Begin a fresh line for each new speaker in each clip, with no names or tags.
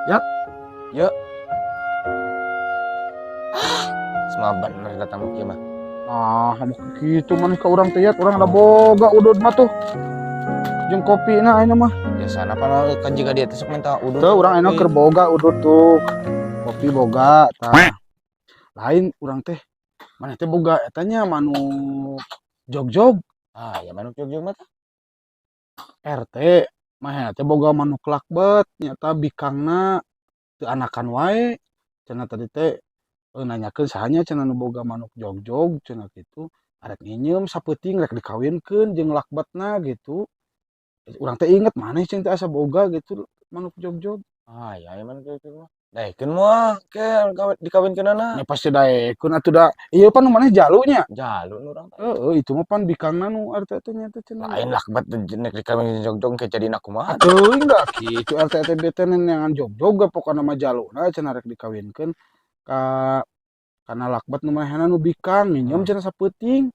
Ya.
Yuk. Ah, semua bener datang kieu mah.
Ah, kamu kitu maneh ka urang teh ya, urang da boga udud mah tuh. Jeung kopina ayeuna mah.
Biasana pan kan jiga dia teh sok minta udud.
Tuh urang ayeuna keur boga udud tuh. Kopi boga tah. Lain urang teh maneh teh boga eta nya manuk jog-jog.
Ah, ya manuk jog-jog mah tah.
RT mah teh boga manuk lakbet nyata bikangna teu anakan wae cenah. Tadi teh nanyakeun sahanya cenah nu boga manuk jog-jog cenah kitu, arek nginjeum sapeuting, rek dikawinkeun jeung lakbetna gitu. Urang teh inget maneh cenah teh asa boga gitu manuk jog-jog.
Ah, ya manuk jog-jog mah. Daekeun moal ke dikawinkeunana.
Nya pasti daekeun atuh, da ieu pan nu maneh jalu nya.
Jalu nu urang teh.
Heeh, itu mah pan bikangna nu RT teh nya teh cenah.
Lain lakbet nek dikawinkeun jog-jog ke jadina kumaha?
Teuing da kitu RT teh bete neangan jog-jog ge pokona mah jaluna cenah rek dikawinkeun ka kana lakbet nu manehna nu bikang nginjeum cenah sapeuting.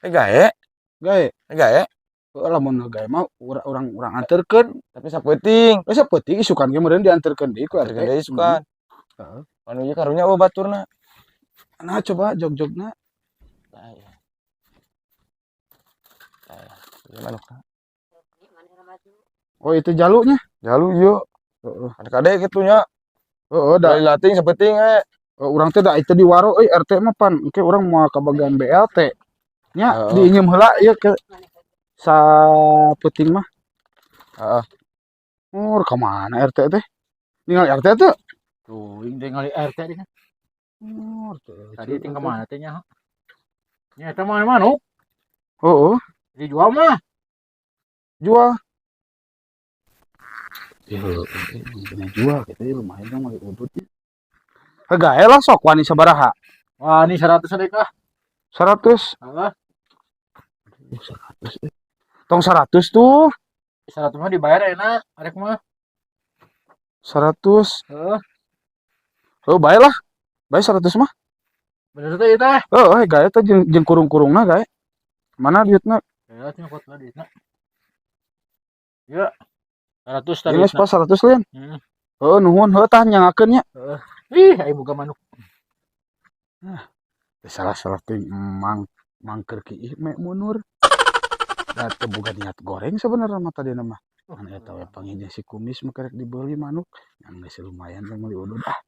Eh, gae,
Gae.
Gae,
Heuh, lamun gae mah urang urang anterkeun.
Tapi sapeuting.
We sapeuting, isukan ge meureun dianterkeun deui ku RT.
Anterkeun deui isukan.
Heeh.
Anu ieu karunya euweuh baturna.
Nah, coba jog-jogna.
Nah, iya. Nah, ieu manukna.
Oh, itu jalunya.
Jalu ieu.
Heeh.
Kan kade kitu nya.
Heeh, da
Dari lating sapeuting we.
Urang teh da itu di waro euy RT mah pan engke urang moal kabagian BLT. Nya
Heeh.
diinjeum heula ieu ke sapeuting mah.
Heeh.
Oh, ka mana RT teh? Ningali RT teu?
Tuh, ini ningali RT deh kan.
Oh, RT.
Tadi tinggal mana teh nya? Nya eta mah manuk
Heeh,
dijual mah.
Jual. Ya, mungkin jual gitu ya, lumayan dong meuli udut nya. Gae lah, sok wani sabaraha?
Wah, ini 100 sadekah.
100.
Heeh.
100 eh. Tong 100 tuh.
100 mah dibayar enak, arek mah.
100.
Heeh.
Oh, bae lah. Bae 100 mah.
Bener teh ieu teh.
Heeh, gae teh jeung kurung-kurungna gae. Mana duitna?
Ya, nyokot lah duitna. Ya. 100 tadi.
Ini pas 100 lin. Heeh, nuhun, heuh tah nyangakeun nya.
Ih, aing boga manuk.
Salah-salah teh mang mangker ki ih me munur. Da teu boga niat goreng sebenarnya mah tadi mah. Kan eta we panggih si kumis mah karek dibeli manuk. Yang geus lumayan teh meuli udud ah.